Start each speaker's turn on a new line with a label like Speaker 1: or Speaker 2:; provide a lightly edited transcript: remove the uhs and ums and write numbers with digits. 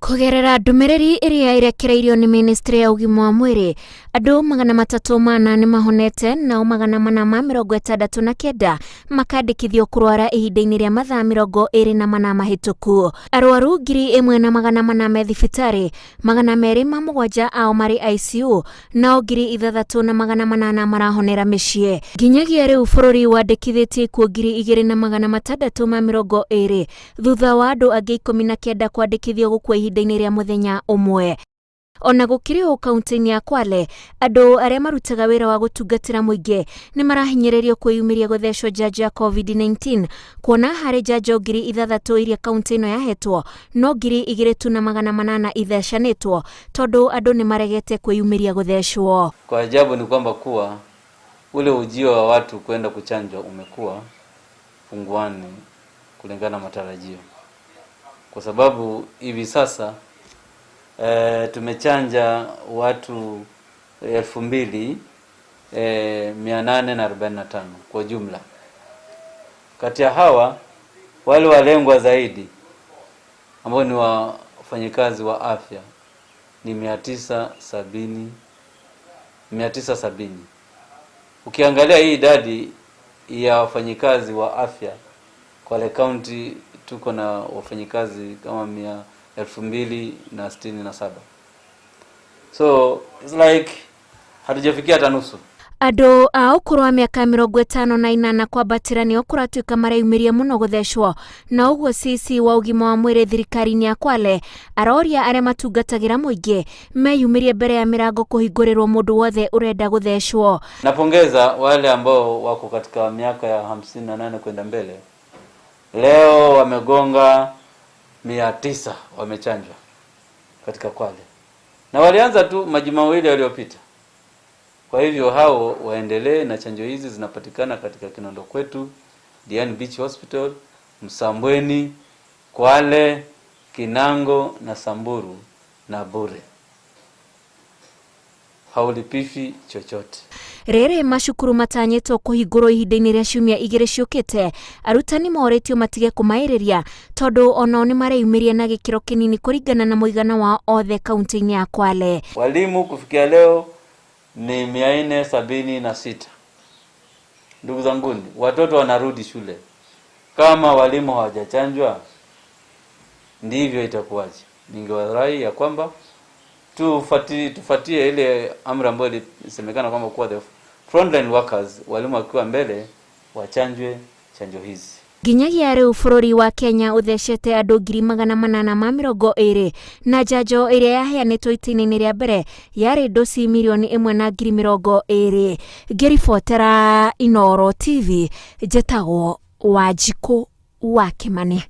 Speaker 1: Kũgerera ndũmĩrĩri ĩrĩa ĩrekereirio nĩ ministry ya ũgima wa mwĩrĩ, andũ 304 nĩ mahonete nao 469 makandĩkithio kũrwara ihinda-inĩ rĩa mathaa 24 mahĩtũku. Arwaru 1400 me thibitarĩ, 207 ao marĩ ICU, nao 6800 marahonera mĩciĩ. Nginyagia rĩu bũrũri wandĩkithĩtie ikuũ 2620 thutha wa andũ angĩ 19 kwandĩkithio gũkua ihinda-inĩ rĩa mũthenya ũmwe. Ona gũkĩrĩ ũũ kaunti-inĩ ya Kwale, andũ arĩa marutaga wĩra wa gũtungatĩra mũingĩ nĩ marahinyĩrĩrio kwĩyumĩria gũthecwo njanjo ya COVID-19 kuona harĩ njanjo 6000 iria kaunti ĩno yahetwo no 2800 ithecanĩtwo tondũ andũ nĩ maregete kwĩyumĩria gũthecwo.
Speaker 2: Kwa ajabu ni kwamba kuwa ule ujio wa watu kwenda kuchanjwa umekuwa punguani kulingana na matarajio, kwa sababu hivi sasa tumechanja watu 2845 kwa jumla. Kati ya hawa wale walengwa zaidi ambao ni wafanyikazi wa afya ni 970, 970. Ukiangalia hii idadi ya wafanyikazi wa afya Kwale County tuko na wafanyikazi kama 2067. So it's like hatujafikia hata nusu.
Speaker 1: Andũ a ũkũrũ wa mĩaka 58 kwambatĩra nĩo kũratuĩka mareyumĩria mũno gũthecwo, na ũguo CC wa ũgima wa mwĩrĩ thirikari-inĩ ya Kwale aroria arĩa matungatagĩra mũingĩ meyumĩrie mbere ya mĩrango kũhingũrĩrwo mũndũ wothe ũrenda gũthecwo.
Speaker 2: Napongeza wale ambao wako katika miaka ya 58 kwenda mbele, leo wamegonga 900 wamechanjwa katika Kwale, na walianza tu majuma mawili yaliyopita. Kwa hivyo hao waendelee na chanjo hizi, zinapatikana katika Kinondo kwetu, Diani Beach Hospital, Msambweni, Kwale, Kinango na Samburu, na bure, haulipishi chochote.
Speaker 1: Rĩrĩ macukuru matanyĩtwo kũhingũrwo ihinda-inĩ rĩa ciumia igĩrĩ ciũkĩte, arutani morĩtio matige kũmaĩrĩria tondũ onao nĩ mareyumĩria na gĩkĩro kĩnini kũringana na mũigana wao othe kaunti-inĩ ya Kwale.
Speaker 2: Walimu kufikia leo ni 476. Ndugu zanguni, watoto wanarudi shule, kama walimu hawajachanjwa ndivyo itakuwaje? Ningewarai ya kwamba tufuatie ile amri ambayo ilisemekana kwamba kuwa the frontline workers, walimu wakiwa mbele wachanjwe chanjo hizi.
Speaker 1: Nginyagia rĩu bũrũri wa Kenya ũthecete andũ 820,000 na njanjo ĩrĩa yaheanĩtwo itĩna-inĩ rĩa mbere yarĩ ndoci 1,020,000. Ngĩribotera Inooro TV, njĩtagwo Wanjikũ wa Kĩmani.